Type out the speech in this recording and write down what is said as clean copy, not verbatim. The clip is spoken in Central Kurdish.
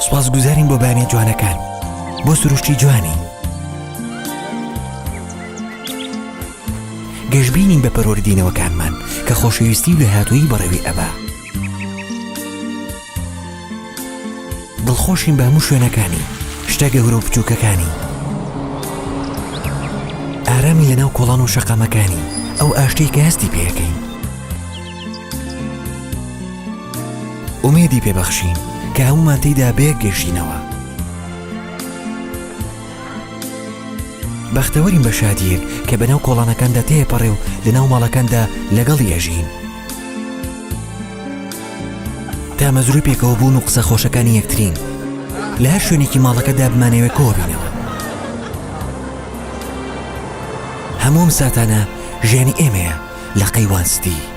سوپاسگوزارین بۆ بەیانیە جوانەکان، بۆ سروشتی جوانی. گەشبینین بە پەروەردینەوەکانمان کە خۆشەویستی و لێهاتوویی بەڕێوەی ئەبا. دڵخۆشین بە هەموو شوێنەکانی، شتە گەورە و بچووکەکانی. ئارامی لەناو کۆڵان و شەقامەکانی، ئەو ئاشتیەی کە هەستی پێ ئەکەین. ئومێدی پێ بەخشین کە هەموومان تێیدا بەیەک گەشتینەوە. بەختەوەرین بە شادییەک کە بەناو کۆڵانەکاندا تێپەڕێ و لەناو ماڵەکاندا لەگەڵی ئەژین. تامەزرۆی پێکەوەبوون و قسە خۆشەکانی یەکترین. لە هەر شوێنێکی ماڵەکەدا بمانەوێ کۆبینەوە. هەموو ئەم ساتانە ژیانی ئێمەیە لە قەیوان ستی.